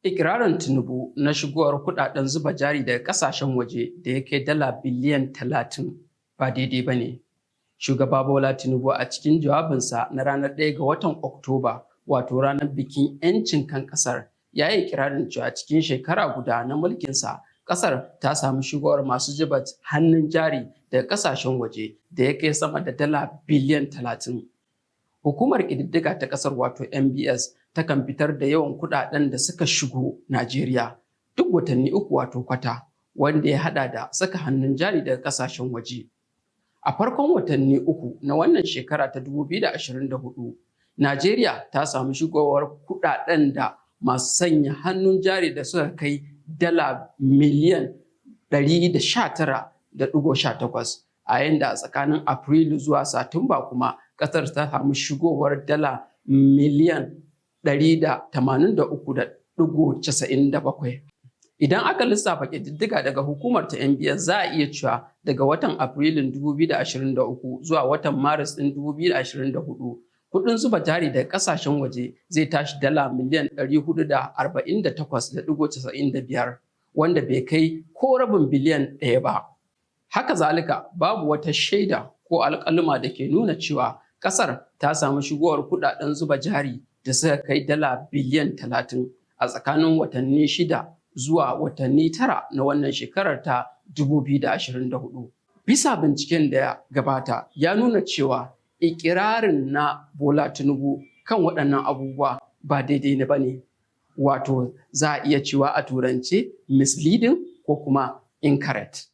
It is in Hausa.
Ikirarin Tinubu na shigowar kudaden zuba jari daga kasashen waje da ya kai dala biliyan 30 ba daidai ba ne. Shugaba Bola Tinubu, a cikin jawabinsa na ranar 1 ga watan Oktoba, wato ranar bikin 'yancin kan kasar, ya yi ikirarin cewa cikin shekara guda na mulkinsa, kasar ta samu shigowar masu zuba hannun jari daga kasashen waje da ya kai sama da dala biliyan 30. Hukumar ƙididdiga ta ƙasar, wato NBS, takan fitar da yawan kuɗaɗen da suka shigo Najeriya duk watanni 3, wato kwata, wanda ya haɗa da saka hannun jari daga ƙasashen waje. A farkon watanni 3 na wannan shekara ta 2024, Najeriya ta samu shigowar kuɗaɗen da masu sanya hannun jari da suka kai dala miliyan 119.18, a yayin da a tsakanin Afrilu zuwa Satumba kuma kasar ta samu shigowar dala miliyan 183.97. Idan aka lissafa ƙididdiga daga hukumar ta NBS, za a iya cewa daga watan Afrilun 2023 zuwa watan Maris ɗin 2024, kudin zuba jari daga kasashen waje zai tashi dala miliyan 448.95, wanda bai kai ko rabin biliyan 1 ba. Haka zalika, babu wata shaida ko alƙaluma da ke nuna cewa ƙasar ta samu shigowar kudaden zuba jari da suka kai dala biliyan 30 a tsakanin watanni 6 zuwa watanni 9 na wannan shekarar ta 2024. Bisa binciken da ya gabata, ya nuna cewa ikirarin na Bola Tinubu kan waɗannan abubuwa ba daidai ne ba ne. Wato za a iya cewa a Turance misleading ko kuma incorrect.